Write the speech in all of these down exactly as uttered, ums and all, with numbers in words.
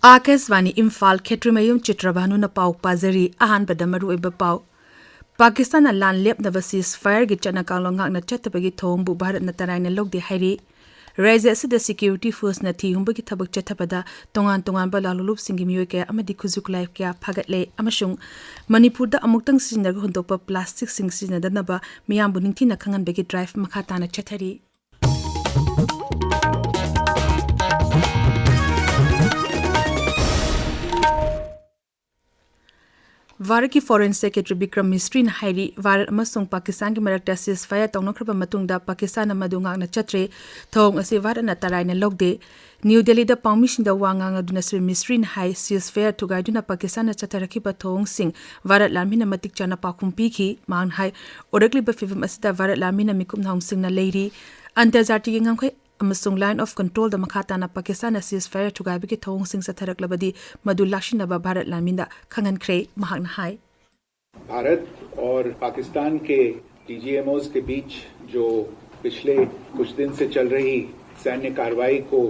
ꯑꯥꯀꯥꯁꯕꯥꯅꯤ ꯏꯝꯐꯥꯜ, ꯈꯦꯇ꯭ꯔꯤꯃꯌꯨꯝ ꯆꯤꯇ꯭ꯔꯚꯥꯅꯨꯅ ꯄꯥꯎ ꯄꯥꯖꯔꯤ꯫ ꯑꯍꯥꯟꯕꯗ ꯃꯔꯨꯑꯣꯏꯕ ꯄꯥꯎ꯫ ꯄꯥꯀꯤꯁꯇꯥꯟꯅ ꯂꯥꯟ ꯂꯦꯞꯅꯕ ceasefire-ꯒꯤ ꯆꯠꯅ ꯀꯥꯡꯂꯣꯟ ꯉꯥꯛꯅ ꯆꯠꯇꯕꯒꯤ ꯊꯧꯑꯣꯡꯕꯨ ꯚꯥꯔꯠꯅ ꯇꯔꯥꯏꯅ ꯂꯧꯗꯦ ꯍꯥꯏꯔꯤ꯫ ꯔꯥꯖ꯭ꯌ ꯑꯁꯤꯗ security force-ꯅ ꯊꯤ ꯍꯨꯝꯕꯒꯤ ꯊꯕꯛ ꯆꯠꯊꯕꯗ ꯇꯣꯉꯥꯟ ꯇꯣꯉꯥꯟꯕ ꯂꯥꯜꯍꯧꯂꯨꯞꯁꯤꯡꯒꯤ ꯃꯤꯑꯣꯏ ꯀꯌꯥ ꯑꯃꯗꯤ ꯈꯨꯠꯁꯨ ꯈꯨꯠꯂꯥꯏ ꯀꯌꯥ ꯐꯥꯒꯠꯂꯦ ꯑꯃꯁꯨꯡ ꯃꯅꯤꯄꯨꯔꯗ ꯑꯃꯨꯛꯇꯪ ꯁꯤꯖꯤꯟꯅꯔꯒ ꯍꯨꯟꯗꯣꯛꯄ plastic-ꯁꯤꯡ ꯁꯤꯖꯤꯟꯅꯗꯅꯕ ꯃꯤꯌꯥꯝꯕꯨ ꯅꯤꯡꯊꯤꯅ ꯈꯪꯍꯟꯕꯒꯤ drive ꯃꯈꯥ ꯇꯥꯅ ꯆꯠꯊꯔꯤ꯫ ꯚꯥꯔꯠꯀꯤ Foreign Secretary ꯕꯤꯀ꯭ꯔꯝ ꯃꯤꯁ꯭ꯔꯤꯅ ꯍꯥꯏꯔꯤ, ꯚꯥꯔꯠ ꯑꯃꯁꯨꯡ ꯄꯥꯀꯤꯁꯇꯥꯟꯒꯤ ꯃꯔꯛꯇ ceasefire ꯇꯧꯅꯈ꯭ꯔꯕ ꯃꯇꯨꯡꯗ ꯄꯥꯀꯤꯁꯇꯥꯟꯅ ꯃꯗꯨ ꯉꯥꯛꯅ ꯆꯠꯇ꯭ꯔꯦ꯫ ꯊꯧꯑꯣꯡ ꯑꯁꯤ ꯚꯥꯔꯠꯅ ꯇꯔꯥꯏꯅ ꯂꯧꯗꯦ꯫ ꯅ꯭ꯌꯨ ꯗꯦꯜꯂꯤꯗ ꯄꯥꯎꯃꯤꯁꯤꯡꯗ ꯋꯥ ꯉꯥꯡꯂꯗꯨꯅ ꯁ꯭ꯔꯤ ꯃꯤꯁ꯭ꯔꯤꯅ ꯍꯥꯏ, ceasefire ꯊꯨꯒꯥꯏꯗꯨꯅ ꯄꯥꯀꯤꯁꯇꯥꯟꯅ ꯆꯠꯊꯔꯛꯈꯤꯕ ꯊꯧꯑꯣꯡꯁꯤꯡ ꯚꯥꯔꯠ ꯂꯥꯟꯃꯤꯅ ꯃꯇꯤꯛ ꯆꯥꯅ ꯄꯥꯎꯈꯨꯝ ꯄꯤꯈꯤ꯫ ꯃꯍꯥꯛꯅ ꯍꯥꯏ, ꯑꯣꯔꯛꯂꯤꯕ ꯐꯤꯚꯝ ꯑꯁꯤꯗ ꯚꯥꯔꯠ ꯂꯥꯟꯃꯤꯅ ꯃꯤꯀꯨꯞ ꯅꯥꯍꯨꯝꯁꯤꯡꯅ ꯂꯩꯔꯤ꯫ ꯑꯟꯇꯔꯖꯥꯇꯤꯒꯤ ꯉꯝꯈꯩ ꯑꯃꯁꯨꯡ Line of Control-ꯗ ꯃꯈꯥ ꯇꯥꯅ ꯄꯥꯀꯤꯁꯇꯥꯟꯅ ceasefire ꯊꯨꯒꯥꯏꯕꯒꯤ ꯊꯧꯑꯣꯡꯁꯤꯡ ꯆꯠꯊꯔꯛꯂꯕꯗꯤ ꯃꯗꯨ ꯂꯥꯛꯁꯤꯟꯅꯕ ꯚꯥꯔꯠ ꯂꯥꯟꯃꯤꯅ ꯈꯪꯍꯟꯈ꯭ꯔꯦ꯫ ꯃꯍꯥꯛꯅ ꯍꯥꯏ, भारत और पाकिस्तान के डीजीएमओज के बीच जो पिछले कुछ दिन से चल रही सैन्य कार्रवाई को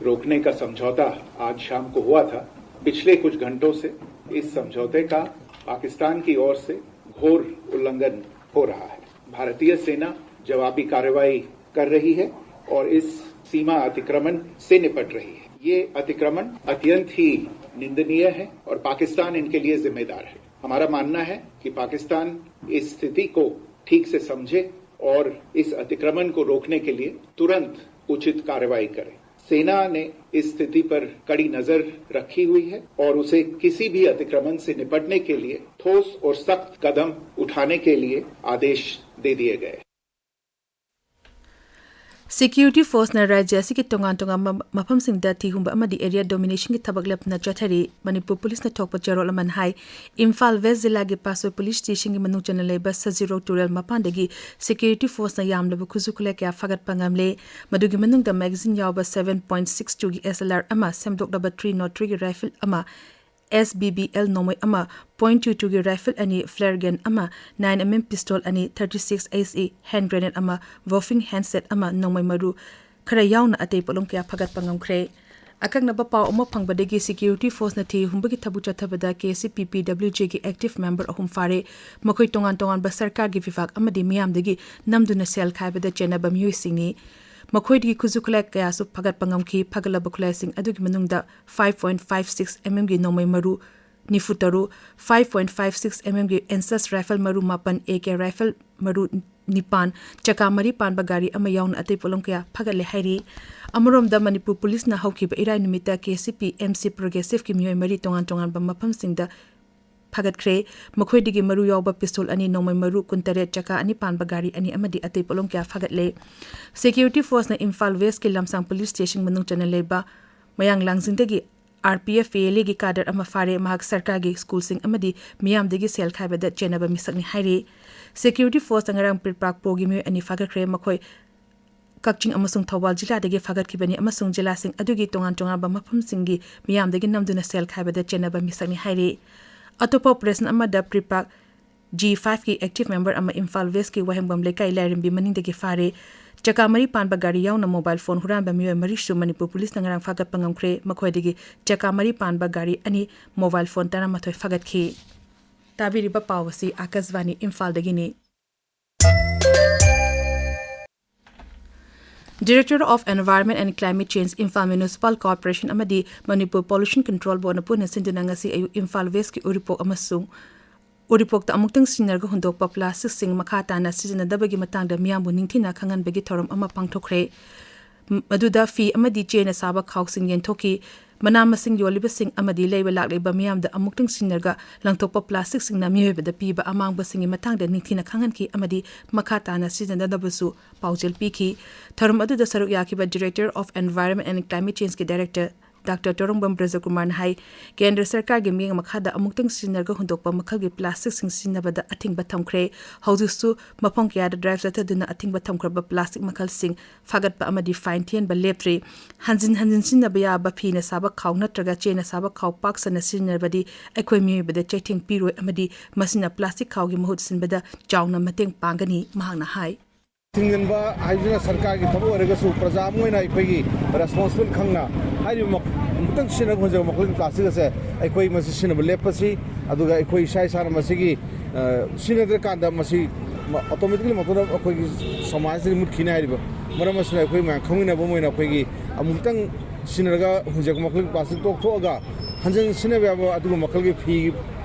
रोकने का समझौता आज शाम को हुआ था। पिछले कुछ घंटों से इस समझौते का पाकिस्तान की ओर से घोर उल्लंघन हो रहा है। भारतीय सेना जवाबी कार्रवाई कर रही है और इस सीमा अतिक्रमण से निपट रही है। ये अतिक्रमण अत्यंत ही निंदनीय है और पाकिस्तान इनके लिए जिम्मेदार है। हमारा मानना है कि पाकिस्तान इस स्थिति को ठीक से समझे और इस अतिक्रमण को रोकने के लिए तुरंत उचित कार्रवाई करे। सेना ने इस स्थिति पर कड़ी नजर रखी हुई है और उसे किसी भी अतिक्रमण से निपटने के लिए ठोस और सख्त कदम उठाने के लिए आदेश दे दिए गए। Security force-ꯅ ꯔꯥꯖ꯭ꯌ ꯑꯁꯤꯒꯤ ꯇꯣꯉꯥꯟ ꯇꯣꯉꯥꯟꯕ ꯃꯐꯝꯁꯤꯡꯗ ꯊꯤꯍꯨꯝꯕ ꯑꯃꯗꯤ area domination-ꯒꯤ ꯊꯕꯛ ꯂꯦꯞꯇꯅ ꯆꯠꯊꯔꯤ꯫ ꯃꯅꯤꯄꯨꯔ ꯄꯨꯂꯤꯁꯅ ꯊꯣꯛꯄ ꯆꯦꯔꯣꯜ ꯑꯃꯅ ꯍꯥꯏ, ꯏꯝꯐꯥꯜ ꯋꯦꯁ ꯖꯤꯂꯥꯒꯤ ꯄꯥꯠꯁꯣꯏ ꯄꯨꯂꯤꯁ ꯁ꯭ꯇꯦꯁꯟꯒꯤ ꯃꯅꯨꯡ ꯆꯟꯅ ꯂꯩꯕ ꯁꯖꯤꯔꯣ ꯇꯨꯔꯦꯜ ꯃꯄꯥꯟꯗꯒꯤ security force-ꯅ ꯌꯥꯝꯂꯕ ꯈꯨꯠꯁꯨ ꯈꯨꯠꯂꯥꯏ ꯀꯌꯥ ꯐꯥꯒꯠꯄ ꯉꯝꯂꯦ꯫ ꯃꯗꯨꯒꯤ ꯃꯅꯨꯡꯗ magazine ꯌꯥꯎꯕ seven point six two-ꯒꯤ SLR ꯑꯃ, ꯁꯦꯝꯗꯣꯛꯂꯕ three nought three-ꯒꯤ rifle ꯑꯃ, SBBL ꯅꯣꯡꯃꯩ ꯑꯃ, point two two-ꯒꯤ rifle ꯑꯅꯤ, flare gun ꯑꯃ, nine mm pistol ꯑꯅꯤ, thirty-six HE hand grenade ꯑꯃ, Wofing handset ꯑꯃ, ꯅꯣꯡꯃꯩ ꯃꯔꯨ ꯈꯔ ꯌꯥꯎꯅ ꯑꯇꯩ ꯄꯣꯠꯂꯝ ꯀꯌꯥ ꯐꯥꯒꯠꯄ ꯉꯝꯈ꯭ꯔꯦ꯫ ꯑꯀꯛꯅꯕ ꯄꯥꯎ ꯑꯃ ꯐꯪꯕꯗꯒꯤ ꯁꯦꯀ꯭ꯌꯨꯔꯤꯇꯤ ꯐꯣꯔꯁꯅ ꯊꯤ ꯍꯨꯝꯕꯒꯤ ꯊꯕꯛ ꯆꯠꯊꯕꯗ ꯀꯦ ꯑꯦꯁ ꯁꯤ ꯄꯤ ꯄꯤ ꯗꯕ꯭ꯂꯤꯎ ꯖꯦꯒꯤ ꯑꯦꯛꯇꯤꯚ ꯃꯦꯝꯕꯔ ꯑꯍꯨꯝ ꯐꯥꯔꯦ꯫ ꯃꯈꯣꯏ ꯇꯣꯉꯥꯟ ꯇꯣꯉꯥꯟꯕ ꯁꯔꯀꯥꯔꯒꯤ ꯕꯤꯚꯥꯒ ꯑꯃꯗꯤ ꯃꯤꯌꯥꯝꯗꯒꯤ ꯅꯝꯗꯨꯅ ꯁꯦꯜ ꯈꯥꯏꯕꯗ ꯆꯦꯟꯅꯕ ꯃꯤꯑꯣꯏꯁꯤꯡꯅꯤ꯫ ꯃꯈꯣꯏꯗꯒꯤ ꯈꯨꯠꯁꯨ ꯈꯨꯠꯂꯥꯏ ꯀꯌꯥꯁꯨ ꯐꯥꯒꯠꯄ ꯉꯝꯈꯤ꯫ ꯐꯥꯒꯠꯂꯕ ꯈꯨꯠꯂꯥꯏꯁꯤꯡ ꯑꯗꯨꯒꯤ ꯃꯅꯨꯡꯗ five point five six M M ꯒꯤ ꯅꯣꯡꯃꯩ ꯃꯔꯨ ꯅꯤꯐꯨ ꯇꯔꯨꯛ, five point five six M M ꯒꯤ ꯑꯦꯟꯁꯁ ꯔꯥꯏꯐꯜ ꯃꯔꯨ ꯃꯥꯄꯟ, ꯑꯦ ꯀꯦ ꯔꯥꯏꯐꯜ ꯃꯔꯨ ꯅꯤꯄꯥꯟ, ꯆꯀꯥ ꯃꯔꯤ ꯄꯥꯟꯕ ꯒꯥꯔꯤ ꯑꯃ ꯌꯥꯎꯅ ꯑꯇꯩ ꯄꯣꯠꯂꯝ ꯀꯌꯥ ꯐꯥꯒꯠꯂꯦ ꯍꯥꯏꯔꯤ꯫ ꯑꯃꯔꯣꯝꯗ, ꯃꯅꯤꯄꯨꯔ ꯄꯨꯂꯤꯁꯅ ꯍꯧꯈꯤꯕ ꯏꯔꯥꯏ ꯅꯨꯃꯤꯠꯇ K C P M C ꯄ꯭ꯔꯣꯒ꯭ꯔꯦꯁꯤꯚꯀꯤ ꯃꯤꯑꯣꯏ ꯃꯔꯤ ꯇꯣꯉꯥꯟ ꯇꯣꯉꯥꯟꯕ ꯃꯐꯝꯁꯤꯡꯗ ꯐꯥꯒꯠꯈ꯭ꯔꯦ꯫ ꯃꯈꯣꯏꯗꯒꯤ ꯃꯔꯨ ꯌꯥꯎꯕ ꯄꯤꯁꯇꯣꯜ ꯑꯅꯤ, ꯅꯣꯡꯃꯩ ꯃꯔꯨ ꯀꯨꯟꯇꯔꯦꯠ, ꯆꯀꯥ ꯑꯅꯤ ꯄꯥꯟꯕ ꯒꯥꯔꯤ ꯑꯅꯤ ꯑꯃꯗꯤ ꯑꯇꯩ ꯄꯣꯠꯂꯝ ꯀꯌꯥ ꯐꯥꯒꯠꯂꯦ꯫ ꯁꯦꯀ꯭ꯌꯨꯔꯤꯇꯤ ꯐꯣꯔꯁꯅ ꯏꯝꯐꯥꯜ ꯋꯦꯁꯀꯤ ꯂꯝꯁꯥꯡ ꯄꯨꯂꯤꯁ ꯁ꯭ꯇꯦꯁꯟ ꯃꯅꯨꯡ ꯆꯟꯅ ꯂꯩꯕ ꯃꯌꯥꯡ ꯂꯥꯡꯖꯤꯡꯗꯒꯤ R P F P L ꯑꯦꯒꯤ ꯀꯥꯗꯔ ꯑꯃ ꯐꯥꯔꯦ꯫ ꯃꯍꯥꯛ ꯁꯔꯀꯥꯔꯒꯤ ꯁ꯭ꯀꯨꯜꯁꯤꯡ ꯑꯃꯗꯤ ꯃꯤꯌꯥꯝꯗꯒꯤ ꯁꯦꯜ ꯈꯥꯏꯕꯗ ꯆꯦꯟꯅꯕ ꯃꯤꯁꯛꯅꯤ ꯍꯥꯏꯔꯤ꯫ ꯁꯦꯀ꯭ꯌꯨꯔꯤꯇꯤ ꯐꯣꯔꯁꯅ ꯉꯔꯥꯡ ꯄ꯭ꯔꯤꯄ꯭ꯔꯥꯛ ꯄ꯭ꯔꯣꯒꯤ ꯃꯤꯑꯣꯏ ꯑꯅꯤ ꯐꯥꯒꯠꯈ꯭ꯔꯦ꯫ ꯃꯈꯣꯏ ꯀꯛꯆꯤꯡ ꯑꯃꯁꯨꯡ ꯊꯧꯕꯥꯜ ꯖꯤꯂꯥꯗꯒꯤ ꯐꯥꯒꯠꯈꯤꯕꯅꯤ ꯑꯃꯁꯨꯡ ꯖꯤꯂꯥꯁꯤꯡ ꯑꯗꯨꯒꯤ ꯇꯣꯉꯥꯟ ꯇꯣꯉꯥꯟꯕ ꯃꯐꯝꯁꯤꯡꯒꯤ ꯃꯤꯌꯥꯝꯗꯒꯤ ꯅꯝꯗꯨꯅ ꯁꯦꯜ ꯈꯥꯏꯕꯗ ꯆꯦꯟꯅꯕ ꯃꯤꯁꯛꯅꯤ ꯍꯥꯏꯔꯤ꯫ ꯑꯇꯣꯞꯄ ꯑꯣꯄꯔꯦꯁꯟ ꯑꯃꯗ ꯄ꯭ꯔꯤꯄ꯭ꯔꯥꯛ ꯖꯤ ꯐꯥꯏꯚꯀꯤ ꯑꯦꯛꯇꯤꯚ ꯃꯦꯝꯕꯔ ꯑꯃ ꯏꯝꯐꯥꯜ ꯋꯦꯁꯀꯤ ꯋꯥꯍꯦꯡꯕꯝ ꯂꯩꯀꯥꯏ ꯂꯥꯏꯔꯦꯝꯕꯤ ꯃꯅꯤꯡꯗꯒꯤ ꯐꯥꯔꯦ꯫ ꯆꯀꯥ ꯃꯔꯤ ꯄꯥꯟꯕ ꯒꯥꯔꯤ ꯌꯥꯎꯅ ꯃꯣꯕꯥꯏꯜ ꯐꯣꯟ ꯍꯨꯔꯥꯟꯕ ꯃꯤꯑꯣꯏ ꯃꯔꯤꯁꯨ ꯃꯅꯤꯄꯨꯔ ꯄꯨꯂꯤꯁꯅ ꯉꯔꯥꯡ ꯐꯥꯒꯠꯄ ꯉꯝꯈ꯭ꯔꯦ꯫ ꯃꯈꯣꯏꯗꯒꯤ ꯆꯀꯥ ꯃꯔꯤ ꯄꯥꯟꯕ ꯒꯥꯔꯤ ꯑꯅꯤ, ꯃꯣꯕꯥꯏꯜ ꯐꯣꯟ ꯇꯔꯥꯃꯥꯊꯣꯏ ꯐꯥꯒꯠꯈꯤ꯫ ꯇꯥꯕꯤꯔꯤꯕ ꯄꯥꯎ ꯑꯁꯤ ꯑꯥꯀꯥꯁꯕꯥꯅꯤ ꯏꯝꯐꯥꯜꯗꯒꯤꯅꯤ꯫ Director of Environment and Climate Change, Imphal Municipal Corporation ꯑꯃꯗꯤ Manipur Pollution Control Boardꯅ ꯄꯨꯟꯅ ꯁꯤꯟꯗꯨꯅ ꯉꯁꯤ ꯑꯌꯨꯛ ꯏꯝꯐꯥꯜ ꯋꯦꯁꯀꯤ ꯎꯔꯤꯄꯣꯛ ꯑꯃꯁꯨꯡ ꯎꯔꯤꯄꯣꯛꯇ ꯑꯃꯨꯛꯇꯪ ꯁꯤꯖꯤꯟꯅꯔꯒ ꯍꯨꯟꯗꯣꯛꯄ ꯄ꯭ꯂꯥꯁꯇꯤꯛꯁꯤꯡ ꯃꯈꯥ ꯇꯥꯅ ꯁꯤꯖꯤꯟꯅꯗꯕꯒꯤ ꯃꯇꯥꯡꯗ ꯃꯤꯌꯥꯝꯕꯨ ꯅꯤꯡꯊꯤꯅ ꯈꯪꯍꯟꯕꯒꯤ ꯊꯧꯔꯝ ꯑꯃ ꯄꯥꯡꯊꯣꯛꯈ꯭ꯔꯦ꯫ ꯃꯗꯨꯗ ꯐꯤ ꯑꯃꯗꯤ ꯆꯦꯅ ꯁꯥꯕ ꯈꯥꯎꯁꯤꯡ ꯌꯦꯟꯊꯣꯛꯈꯤ꯫ ꯃꯅꯥ ꯃꯁꯤꯡ ꯌꯣꯜꯂꯤꯕꯁꯤꯡ ꯑꯃꯗꯤ ꯂꯩꯕ ꯂꯥꯛꯂꯤꯕ ꯃꯤꯌꯥꯝꯗ ꯑꯃꯨꯛꯇꯪ ꯁꯤꯖꯤꯟꯅꯔꯒ ꯂꯪꯊꯣꯛꯄ ꯄ꯭ꯂꯥꯁꯇꯤꯛꯁꯤꯡꯅ ꯃꯤꯑꯣꯏꯕꯗ ꯄꯤꯕ ꯑꯃꯥꯡꯕꯁꯤꯡꯒꯤ ꯃꯇꯥꯡꯗ ꯅꯤꯡꯊꯤꯅ ꯈꯪꯍꯟꯈꯤ ꯑꯃꯗꯤ ꯃꯈꯥ ꯇꯥꯅ ꯁꯤꯖꯤꯟꯅꯗꯅꯕꯁꯨ ꯄꯥꯎꯖꯦꯜ ꯄꯤꯈꯤ꯫ ꯊꯧꯔꯝ ꯑꯗꯨꯗ ꯁꯔꯨꯛ ꯌꯥꯈꯤꯕ Director of Environment and Climate Changeꯀꯤ Director Doctor ꯇꯣꯔꯣꯡꯕꯝ ꯕ꯭ꯔꯖꯀꯨꯃꯥꯔꯅ ꯍꯥꯏ, ꯀꯦꯟꯗ꯭ꯔ ꯁꯔꯀꯥꯔꯒꯤ ꯃꯤꯠꯌꯦꯡ ꯃꯈꯥꯗ ꯑꯃꯨꯛꯇꯪ ꯁꯤꯖꯤꯟꯅꯔꯒ ꯍꯨꯟꯗꯣꯛꯄ ꯃꯈꯜꯒꯤ ꯄ꯭ꯂꯥꯁꯇꯤꯛꯁꯤꯡ ꯁꯤꯖꯤꯟꯅꯕꯗ ꯑꯊꯤꯡꯕ ꯊꯝꯈ꯭ꯔꯦ꯫ ꯍꯧꯖꯤꯛꯁꯨ ꯃꯐꯝ ꯀꯌꯥꯗ ꯗ꯭ꯔꯥꯏꯚ ꯆꯠꯊꯗꯨꯅ ꯑꯊꯤꯡꯕ ꯊꯝꯈ꯭ꯔꯕ ꯄ꯭ꯂꯥꯁꯇꯤꯛ ꯃꯈꯜꯁꯤꯡ ꯐꯥꯒꯠꯄ ꯑꯃꯗꯤ ꯐꯥꯏꯟ ꯊꯤꯍꯟꯕ ꯂꯦꯞꯇ꯭ꯔꯤ꯫ ꯍꯟꯖꯤꯟ ꯍꯟꯖꯤꯟ ꯁꯤꯖꯤꯟꯅꯕ ꯌꯥꯕ ꯐꯤꯅ ꯁꯥꯕ ꯈꯥꯎ ꯅꯠꯇ꯭ꯔꯒ ꯆꯦꯅ ꯁꯥꯕ ꯈꯥꯎ ꯄꯥꯛ ꯁꯟꯅ ꯁꯤꯖꯤꯟꯅꯔꯕꯗꯤ ꯑꯩꯈꯣꯏ ꯃꯤꯑꯣꯏꯕꯗ ꯆꯩꯊꯦꯡ ꯄꯤꯔꯣꯏ ꯑꯃꯗꯤ ꯃꯁꯤꯅ ꯄ꯭ꯂꯥꯁꯇꯤꯛ ꯈꯥꯎꯒꯤ ꯃꯍꯨꯠ ꯁꯤꯟꯕꯗ ꯆꯥꯎꯅ ꯃꯇꯦꯡ ꯄꯥꯡꯒꯅꯤ, ꯃꯍꯥꯛꯅ ꯍꯥꯏ꯫ ꯊꯤꯡꯖꯤꯟꯕ ꯍꯥꯏꯕꯁꯤꯅ ꯁꯔꯀꯥꯔꯒꯤ ꯊꯕꯛ ꯑꯣꯏꯔꯒꯁꯨ, ꯄ꯭ꯔꯖꯥ ꯑꯃ ꯑꯣꯏꯅ ꯑꯩꯈꯣꯏꯒꯤ ꯔꯦꯁꯄꯣꯟꯁꯤꯕꯜ ꯈꯪꯅ ꯍꯥꯏꯔꯤꯕ ꯃꯛ-, ꯑꯃꯨꯛꯇꯪ ꯁꯤꯖꯤꯟꯅꯕ ꯍꯨꯟꯖꯕ ꯃꯈꯜꯒꯤ ꯄ꯭ꯂꯥꯁꯇꯤꯛ ꯑꯁꯦ ꯑꯩꯈꯣꯏ ꯃꯁꯤ ꯁꯤꯖꯤꯟꯅꯕ ꯂꯦꯞꯄꯁꯤ꯫ ꯑꯗꯨꯒ ꯑꯩꯈꯣꯏ ꯏꯁꯥ ꯏꯁꯥꯅ ꯃꯁꯤꯒꯤ, ꯑ, ꯁꯤꯖꯤꯟꯅꯗ꯭ꯔꯀꯥꯟꯗ ꯃꯁꯤ ꯃ-, ꯑꯣꯇꯣꯃꯦꯇꯤꯀꯂꯤ ꯃꯇꯣꯝꯇ ꯑꯩꯈꯣꯏꯒꯤ ꯁꯃꯥꯖꯁꯤꯗ ꯃꯨꯠꯈꯤꯅꯤ ꯍꯥꯏꯔꯤꯕ ꯃꯔꯝ ꯑꯁꯤꯅ ꯑꯩꯈꯣꯏ ꯃꯌꯥꯝ ꯈꯪꯃꯤꯟꯅꯕ ꯑꯃ ꯑꯣꯏꯅ ꯑꯩꯈꯣꯏꯒꯤ ꯑꯃꯨꯛꯇꯪ ꯁꯤꯖꯤꯟꯅꯔꯒ ꯍꯨꯟꯖꯕ ꯃꯈꯜꯒꯤ ꯄ꯭ꯂꯥꯁꯇꯤꯛ ꯇꯣꯛꯊꯣꯛꯑꯒ ꯍꯟꯖꯤꯟ ꯁꯤꯖꯤꯟꯅꯕ ꯌꯥꯕ ꯑꯗꯨꯒꯨꯝꯕ ꯃꯈꯜꯒꯤ ꯐꯤ,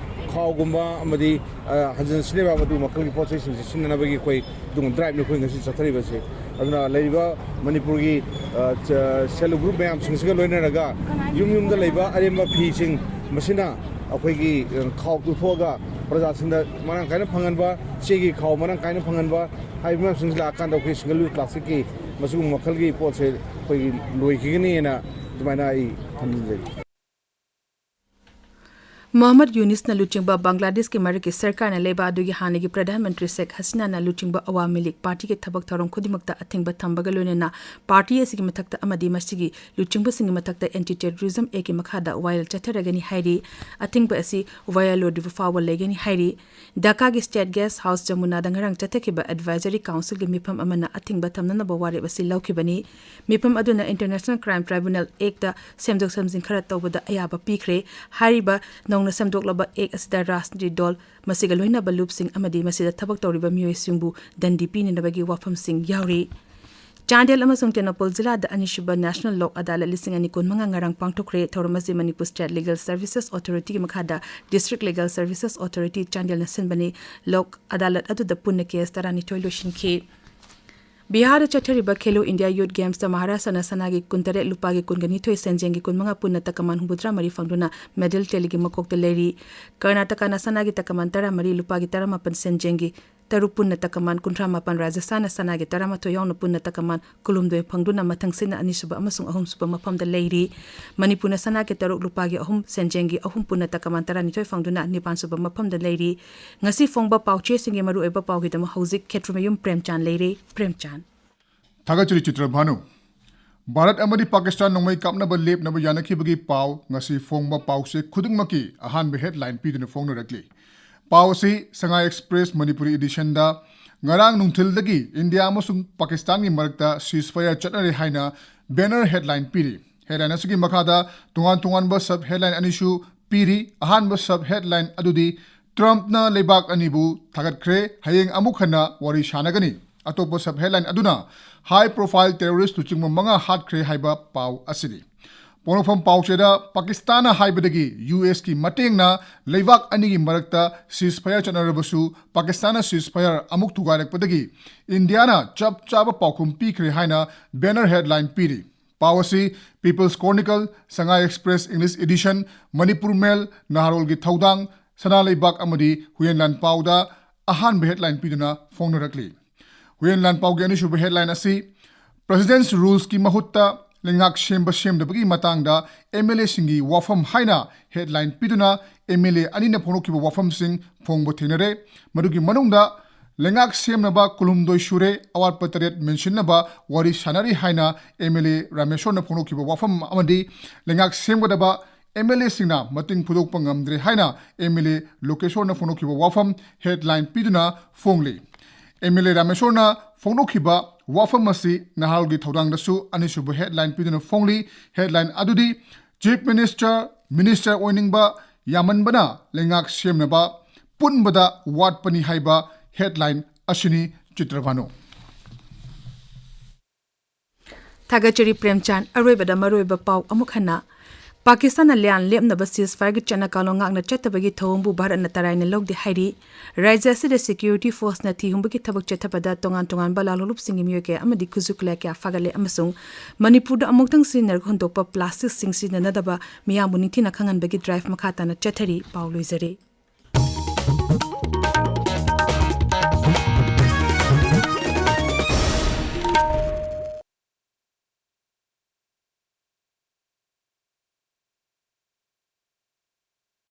ꯈꯥꯎꯒꯨꯝꯕ ꯑꯃꯗꯤ, ꯑ, ꯍꯟꯖꯤꯟ ꯁꯤꯖꯤꯟꯅꯕ ꯌꯥꯕ ꯑꯗꯨꯒꯨꯝꯕ ꯃꯈꯜꯒꯤ ꯄꯣꯠ ꯆꯩꯁꯤꯡꯁꯦ ꯁꯤꯖꯤꯟꯅꯅꯕꯒꯤ ꯑꯩꯈꯣꯏ ꯑꯗꯨꯒꯨꯝꯕ ꯗ꯭ꯔꯥꯏꯕꯅꯤ ꯑꯩꯈꯣꯏ ꯉꯁꯤ ꯆꯠꯊꯔꯤꯕꯁꯤ꯫ ꯑꯗꯨꯅ ꯂꯩꯔꯤꯕ ꯃꯅꯤꯄꯨꯔꯒꯤ, ꯑ, ꯆ-, ꯁꯦꯜꯐ ꯍꯦꯜꯞ ꯒ꯭ꯔꯨꯞ ꯃꯌꯥꯝꯁꯤꯡꯁꯤꯒ ꯂꯣꯏꯅꯔꯒ ꯌꯨꯝ ꯌꯨꯝꯗ ꯂꯩꯕ ꯑꯔꯦꯝꯕ ꯐꯤꯁꯤꯡ ꯃꯁꯤꯅ ꯑꯩꯈꯣꯏꯒꯤ, ꯑ, ꯈꯥꯎ ꯇꯨꯊꯣꯛꯑꯒ ꯄ꯭ꯔꯖꯥꯁꯤꯡꯗ ꯃꯔꯥꯡ ꯀꯥꯏꯅ ꯐꯪꯍꯟꯕ, ꯆꯦꯒꯤ ꯈꯥꯎ ꯃꯔꯥꯡ ꯀꯥꯏꯅ ꯐꯪꯍꯟꯕ ꯍꯥꯏꯕ ꯃꯌꯥꯝꯁꯤꯡꯁꯤ ꯂꯥꯛꯑꯀꯥꯟꯗ ꯑꯩꯈꯣꯏ ꯁꯤꯡꯒꯜ ꯌꯨꯁ ꯄ꯭ꯂꯥꯁꯇꯤꯛꯀꯤ ꯃꯁꯤꯒꯨꯝꯕ ꯃꯈꯜꯒꯤ ꯄꯣꯠꯁꯦ ꯑꯩꯈꯣꯏꯒꯤ ꯂꯣꯏꯈꯤꯒꯅꯤꯅ ꯑꯗꯨꯃꯥꯏꯅ ꯑꯩ ꯊꯝꯖꯅꯤꯡꯖꯔꯤ꯫ ꯃꯣꯍꯝꯃꯗ ꯌꯨꯅꯤꯁꯅ ꯂꯨꯆꯤꯡꯕ ꯕꯪꯒ꯭ꯂꯥꯗꯦꯁꯀꯤ ꯃꯔꯛꯀꯤ ꯁꯔꯀꯥꯔꯅ ꯂꯩꯕꯥꯛ ꯑꯗꯨꯒꯤ ꯍꯥꯟꯅꯒꯤ ꯄ꯭ꯔꯙꯥꯟ ꯃꯟꯇ꯭ꯔꯤ ꯁꯦꯈ ꯍꯁꯤꯅꯥꯅ ꯂꯨꯆꯤꯡꯕ ꯑꯋꯥꯃꯤ ꯂꯤꯒ ꯄꯥꯔꯇꯤꯒꯤ ꯊꯕꯛ ꯊꯧꯔꯝ ꯈꯨꯗꯤꯡꯃꯛꯇ ꯑꯊꯤꯡꯕ ꯊꯝꯕꯒ ꯂꯣꯏꯅꯅ ꯄꯥꯔꯇꯤ ꯑꯁꯤꯒꯤ ꯃꯊꯛꯇ ꯑꯃꯗꯤ ꯃꯁꯤꯒꯤ ꯂꯨꯆꯤꯡꯕꯁꯤꯡꯒꯤ ꯃꯊꯛꯇ ꯑꯦꯟꯇꯤ ꯇꯦꯔꯣꯔꯤꯖꯝ ꯑꯦꯛꯀꯤ ꯃꯈꯥꯗ ꯋꯥꯌꯦꯜ ꯆꯠꯊꯔꯒꯅꯤ ꯍꯥꯏꯔꯤ꯫ ꯑꯊꯤꯡꯕ ꯑꯁꯤ ꯋꯥꯌꯦꯜꯂꯣꯏꯗ꯭ꯔꯤꯕ ꯐꯥꯎꯕ ꯂꯩꯒꯅꯤ ꯍꯥꯏꯔꯤ꯫ ꯙꯥꯀꯥꯒꯤ ꯁ꯭ꯇꯦꯠ ꯒꯦꯁ ꯍꯥꯎꯁ ꯖꯃꯨꯅꯥꯗ ꯉꯔꯥꯡ ꯆꯠꯊꯈꯤꯕ ꯑꯦꯗꯚꯥꯏꯖꯔꯤ ꯀꯥꯎꯟꯁꯤꯜꯒꯤ ꯃꯤꯐꯝ ꯑꯃꯅ ꯑꯊꯤꯡꯕ ꯊꯝꯅꯅꯕ ꯋꯥꯔꯦꯞ ꯑꯁꯤ ꯂꯧꯈꯤꯕꯅꯤ꯫ ꯃꯤꯐꯝ ꯑꯗꯨꯅ ꯏꯟꯇꯔꯅꯦꯁꯅꯦꯜ ꯀ꯭ꯔꯥꯏꯝ ꯇ꯭ꯔꯥꯏꯕꯨꯅꯦꯜ ꯑꯦꯛꯇ ꯁꯦꯝꯗꯣꯛ ꯁꯦꯝꯖꯤꯟ ꯈꯔ ꯇꯧꯕꯗ ꯑꯌꯥꯕ ꯄꯤꯈ꯭ꯔꯦ꯫ ꯍꯥꯏꯔꯤꯕ ꯅꯧꯅ ꯁꯦꯝꯗꯣꯛꯂꯕ ꯑꯦꯛ ꯑꯁꯤꯗ ꯔꯥꯖꯅꯤꯇꯤ ꯗꯣꯜ, ꯃꯁꯤꯒ ꯂꯣꯏꯅꯕ ꯂꯨꯞꯁꯤꯡ ꯑꯃꯗꯤ ꯃꯁꯤꯗ ꯊꯕꯛ ꯇꯧꯔꯤꯕ ꯃꯤꯑꯣꯏꯁꯤꯡꯕꯨ ꯗꯟꯗꯤ ꯄꯤꯅꯅꯕꯒꯤ ꯋꯥꯐꯝꯁꯤꯡ ꯌꯥꯎꯔꯤ꯫ ꯆꯥꯟꯗꯦꯜ ꯑꯃꯁꯨꯡ ꯇꯦꯡꯅꯧꯄꯜ ꯖꯤꯂꯥꯗ ꯑꯅꯤꯁꯨꯕ ꯅꯦꯁꯅꯦꯜ ꯂꯣꯛ ꯑꯗꯥꯂꯠ ꯂꯤꯁꯤꯡ ꯑꯅꯤ ꯀꯨꯟꯃꯉꯥ ꯉꯔꯥꯡ ꯄꯥꯡꯊꯣꯛꯈ꯭ꯔꯦ꯫ ꯊꯧꯔꯝ ꯑꯁꯤ ꯃꯅꯤꯄꯨꯔ ꯁ꯭ꯇꯦꯠ ꯂꯤꯒꯦꯜ ꯁꯔꯚꯤꯁꯦꯁ ꯑꯣꯊꯣꯔꯤꯇꯤꯒꯤ ꯃꯈꯥꯗ ꯗꯤꯁꯇ꯭ꯔꯤꯛ ꯂꯤꯒꯦꯜ ꯁꯔꯚꯤꯁꯦꯁ ꯑꯣꯊꯣꯔꯤꯇꯤ ꯆꯥꯟꯗꯦꯜꯅ ꯁꯤꯟꯕꯅꯤ꯫ ꯂꯣꯛ ꯑꯗꯥꯂꯠ ꯑꯗꯨꯗ ꯄꯨꯟꯅ ꯀꯦꯁ ꯇꯔꯥꯅꯤꯊꯣꯏ ꯂꯣꯏꯁꯤꯟꯈꯤ꯫ ꯕꯤꯍꯥꯔꯗ ꯆꯠꯊꯔꯤꯕ ꯈꯦꯂꯣ ꯏꯟꯗꯤꯌꯥ ꯌꯨꯠ ꯒꯦꯝꯁꯇ ꯃꯍꯥꯔꯥꯁꯇ꯭ꯔꯅ ꯁꯅꯥꯒꯤ ꯀꯨꯟꯇꯔꯦꯠ, ꯂꯨꯄꯥꯒꯤ ꯀꯨꯟꯒꯅꯤꯊꯣꯏ, ꯁꯦꯟꯖꯦꯡꯒꯤ ꯀꯨꯟꯃꯉꯥ, ꯄꯨꯟꯅ ꯇꯀꯃꯥꯟ ꯍꯨꯝꯐꯨꯇꯔꯥ ꯃꯔꯤ ꯐꯪꯗꯨꯅ ꯃꯦꯗꯜ ꯇꯦꯂꯤꯒꯤ ꯃꯀꯣꯛꯇ ꯂꯩꯔꯤ꯫ ꯀꯔꯅꯥꯇꯀꯥꯅ ꯁꯅꯥꯒꯤ ꯇꯀꯃꯥꯟ ꯇꯔꯥꯃꯔꯤ, ꯂꯨꯄꯥꯒꯤ ꯇꯔꯥꯃꯥꯄꯟ, ꯁꯦꯟꯖꯦꯡꯒꯤ ꯇꯔꯨꯛ, ꯄꯨꯟꯅ ꯇꯀꯃꯥꯟ ꯀꯨꯟꯊ꯭ꯔꯥ ꯃꯥꯄꯟ, ꯔꯥꯖꯁꯊꯥꯟꯅ ꯁꯅꯥꯒꯤ ꯇꯔꯥꯃꯥꯊꯣꯏ ꯌꯥꯎꯅ ꯄꯨꯟꯅ ꯇꯀꯃꯥꯟ ꯀꯨꯟꯍꯨꯝꯗꯣꯏ ꯐꯪꯗꯨꯅ ꯃꯊꯪꯁꯤꯠꯅ ꯑꯅꯤꯁꯨꯕ ꯑꯃꯁꯨꯡ ꯑꯍꯨꯝꯁꯨꯕ ꯃꯐꯝꯗ ꯂꯩꯔꯤ꯫ ꯃꯅꯤꯄꯨꯔꯅ ꯁꯅꯥꯒꯤ ꯇꯔꯨꯛ, ꯂꯨꯄꯥꯒꯤ ꯑꯍꯨꯝ, ꯁꯦꯟꯖꯦꯡꯒꯤ ꯑꯍꯨꯝ, ꯄꯨꯟꯅ ꯇꯀꯃꯥꯟ ꯇꯔꯥꯅꯤꯊꯣꯏ ꯐꯪꯗꯨꯅ ꯅꯤꯄꯥꯟꯁꯨꯕ ꯃꯐꯝꯗ ꯂꯩꯔꯤ꯫ ꯉꯁꯤ ꯐꯣꯡꯕ ꯄꯥꯎꯆꯦꯁꯤꯡꯒꯤ ꯃꯔꯨꯑꯣꯏꯕ ꯄꯥꯎꯒꯤꯗꯃꯛ ꯍꯧꯖꯤꯛ ꯈꯦꯇ꯭ꯔꯤꯃꯌꯨꯝ ꯄ꯭ꯔꯦꯝꯆꯥꯟ ꯂꯩꯔꯦ꯫ ꯄ꯭ꯔꯦꯝꯆꯥꯟ꯫ ꯊꯥꯒꯠꯆꯔꯤ ꯆꯤꯇ꯭ꯔ ꯚꯥꯅꯨ꯫ ꯚꯥꯔꯠ ꯑꯃꯗꯤ ꯄꯥꯀꯤꯁꯇꯥꯟ ꯅꯣꯡꯃꯩ ꯀꯥꯞꯅꯕ ꯂꯦꯞꯅꯕ ꯌꯥꯅꯈꯤꯕꯒꯤ ꯄꯥꯎ ꯉꯁꯤ ꯐꯣꯡꯕ ꯄꯥꯎꯆꯦ ꯈꯨꯗꯤꯡꯃꯛꯀꯤ ꯑꯍꯥꯟꯕ ꯍꯦꯗꯂꯥꯏꯟ ꯄꯤꯗꯨꯅ ꯐꯣꯡꯅꯔꯛꯂꯤ꯫ ꯄꯥꯎ ꯑꯁꯤ ꯁꯉꯥꯏ ꯑꯦꯛꯁꯄ꯭ꯔꯦꯁ ꯃꯅꯤꯄꯨꯔꯤ ꯏꯗꯤꯁꯟꯗ ꯉꯔꯥꯡ ꯅꯨꯡꯊꯤꯜꯗꯒꯤ ꯏꯟꯗꯤꯌꯥ ꯑꯃꯁꯨꯡ ꯄꯥꯀꯤꯁꯇꯥꯟꯒꯤ ꯃꯔꯛꯇ ceasefire ꯆꯠꯅꯔꯦ ꯍꯥꯏꯅ banner headline ꯄꯤꯔꯤ꯫ Headline ꯑꯁꯤꯒꯤ ꯃꯈꯥꯗ ꯇꯣꯉꯥꯟ ꯇꯣꯉꯥꯟꯕ sub headline ꯑꯅꯤꯁꯨ ꯄꯤꯔꯤ꯫ ꯑꯍꯥꯟꯕ sub headline ꯑꯗꯨꯗꯤ ꯇ꯭ꯔꯝꯞꯅ ꯂꯩꯕꯥꯛ ꯑꯅꯤꯕꯨ ꯊꯥꯒꯠꯈ꯭ꯔꯦ, ꯍꯌꯦꯡ ꯑꯃꯨꯛ ꯍꯟꯅ ꯋꯥꯔꯤ ꯁꯥꯟꯅꯒꯅꯤ꯫ ꯑꯇꯣꯞꯄ sub headline ꯑꯗꯨꯅ high profile terrorist ꯂꯨꯆꯤꯡꯕ ꯃꯉꯥ ꯍꯥꯠꯈ꯭ꯔꯦ ꯍꯥꯏꯕ ꯄꯥꯎ ꯑꯁꯤꯅꯤ꯫ ꯄꯣꯛꯅꯐꯝ ꯄꯥꯎꯆꯦꯗ ꯄꯥꯀꯤꯁꯇꯥꯟꯅ ꯍꯥꯏꯕꯗꯒꯤ ꯌꯨ ꯑꯦꯁꯀꯤ ꯃꯇꯦꯡꯅ ꯂꯩꯕꯥꯛ ꯑꯅꯤꯒꯤ ꯃꯔꯛꯇ ceasefire ꯆꯠꯅꯔꯕꯁꯨ ꯄꯥꯀꯤꯁꯇꯥꯟꯅ ceasefire ꯑꯃꯨꯛ ꯊꯨꯒꯥꯏꯔꯛꯄꯗꯒꯤ ꯏꯟꯗꯤꯌꯥꯅ ꯆꯞ ꯆꯥꯕ ꯄꯥꯎꯈꯨꯝ ꯄꯤꯈ꯭ꯔꯦ ꯍꯥꯏꯅ banner headline ꯄꯤꯔꯤ꯫ ꯄꯥꯎ ꯑꯁꯤ People's Chronicle, Sangai Express English Edition, Manipur Mail, ꯅꯍꯥꯔꯣꯜꯒꯤ ꯊꯧꯗꯥꯡ, ꯁꯅꯥ ꯂꯩꯕꯥꯛ ꯑꯃꯗꯤ ꯍꯨꯌꯦꯟ ꯂꯥꯟꯄꯥꯎꯗ ꯑꯍꯥꯟꯕ headline ꯄꯤꯗꯨꯅ ꯐꯣꯡꯅꯔꯛꯂꯤ꯫ ꯍꯨꯌꯦꯟ ꯂꯥꯟꯄꯥꯎꯒꯤ ꯑꯅꯤꯁꯨꯕ headline ꯑꯁꯤ President's Rulesꯀꯤ ꯃꯍꯨꯠꯇ ꯂꯩꯉꯥꯛ ꯁꯦꯝꯕ ꯁꯦꯝꯗꯕꯒꯤ ꯃꯇꯥꯡꯗ MLAꯁꯤꯡꯒꯤ ꯋꯥꯐꯝ ꯍꯥꯏꯅ headline ꯄꯤꯗꯨꯅ MLA ꯑꯅꯤꯅ ꯐꯣꯡꯗꯣꯛꯈꯤꯕ ꯋꯥꯐꯝꯁꯤꯡ ꯐꯣꯡꯕ ꯊꯦꯡꯅꯔꯦ꯫ ꯃꯗꯨꯒꯤ ꯃꯅꯨꯡꯗ ꯂꯩꯉꯥꯛ ꯁꯦꯝꯅꯕ ꯀꯨꯟꯍꯨꯝꯗꯣꯏ ꯁꯨꯔꯦ, ꯑꯋꯥꯠꯄ ꯇꯔꯦꯠ ꯃꯦꯟꯁꯤꯟꯅꯕ ꯋꯥꯔꯤ ꯁꯥꯟꯅꯔꯤ ꯍꯥꯏꯅ MLA ꯔꯥꯃꯦꯁꯣꯔꯅ ꯐꯣꯡꯗꯣꯛꯈꯤꯕ ꯋꯥꯐꯝ ꯑꯃꯗꯤ ꯂꯩꯉꯥꯛ ꯁꯦꯝꯒꯗꯕ MLAꯁꯤꯡꯅ ꯃꯇꯦꯡ ꯐꯨꯗꯣꯛꯄ ꯉꯝꯗ꯭ꯔꯦ ꯍꯥꯏꯅ MLA ꯂꯣꯀꯦꯁꯣꯔꯅ ꯐꯣꯡꯗꯣꯛꯈꯤꯕ ꯋꯥꯐꯝ headline ꯄꯤꯗꯨꯅ ꯐꯣꯡꯂꯤ꯫ MLA ꯔꯥꯃꯦꯁꯣꯔꯅ ꯐꯣꯡꯗꯣꯛꯈꯤꯕ ꯋꯥꯐꯝ ꯑꯁꯤ ꯅꯍꯥꯔꯣꯜꯒꯤ ꯊꯧꯗꯥꯡꯗꯁꯨ ꯑꯅꯤꯁꯨꯕ headline ꯄꯤꯗꯨꯅ ꯐꯣꯡꯂꯤ꯫ Headline ꯑꯗꯨꯗꯤ Chief Minister, Minister ꯑꯣꯏꯅꯤꯡꯕ ꯌꯥꯝꯃꯟꯕꯅ ꯂꯩꯉꯥꯛ ꯁꯦꯝꯅꯕ ꯄꯨꯟꯕꯗ ꯋꯥꯠꯄꯅꯤ ꯍꯥꯏꯕ headline ꯑꯁꯤꯅꯤ꯫ ꯆꯤꯇ꯭ꯔꯚꯥꯅꯨ꯫ ꯊꯥꯒꯠꯆꯔꯤ ꯄ꯭ꯔꯦꯝꯆꯥꯟ꯫ ꯑꯔꯣꯏꯕꯗ ꯃꯔꯨꯑꯣꯏꯕ ꯄꯥꯎ ꯑꯃꯨꯛ ꯍꯟꯅ꯫ ꯄꯥꯀꯤꯁꯇꯥꯟꯅ ꯂꯥꯟ ꯂꯦꯞꯅꯕ ceasefireꯒꯤ ꯆꯠꯅ ꯀꯥꯡꯂꯣꯟ ꯉꯥꯛꯅ ꯆꯠꯇꯕꯒꯤ ꯊꯧꯑꯣꯡꯕꯨ ꯚꯥꯔꯠꯅ ꯇꯔꯥꯏꯅ ꯂꯧꯗꯦ ꯍꯥꯏꯔꯤ꯫ ꯔꯥꯖ꯭ꯌ ꯑꯁꯤꯗ security forceꯅ ꯊꯤꯍꯨꯝꯕꯒꯤ ꯊꯕꯛ ꯆꯠꯊꯕꯗ ꯇꯣꯉꯥꯟ ꯇꯣꯉꯥꯟꯕ ꯂꯥꯜꯍꯧꯂꯨꯞꯁꯤꯡꯒꯤ ꯃꯤꯑꯣꯏ ꯀꯌꯥ ꯑꯃꯗꯤ ꯈꯨꯠꯁꯨ ꯈꯨꯠꯂꯥꯏ ꯀꯌꯥ ꯐꯥꯒꯠꯂꯦ ꯑꯃꯁꯨꯡ ꯃꯅꯤꯄꯨꯔꯗ ꯑꯃꯨꯛꯇꯪ ꯁꯤꯖꯤꯟꯅꯔꯒ ꯍꯨꯟꯗꯣꯛꯄ plasticꯁꯤꯡ ꯁꯤꯖꯤꯟꯅꯅꯗꯕ ꯃꯤꯌꯥꯝꯕꯨ ꯅꯤꯡꯊꯤꯅ ꯈꯪꯍꯟꯕꯒꯤ drive ꯃꯈꯥ ꯇꯥꯅ ꯆꯠꯊꯔꯤ꯫ ꯄꯥꯎ ꯂꯣꯏꯖꯔꯦ꯫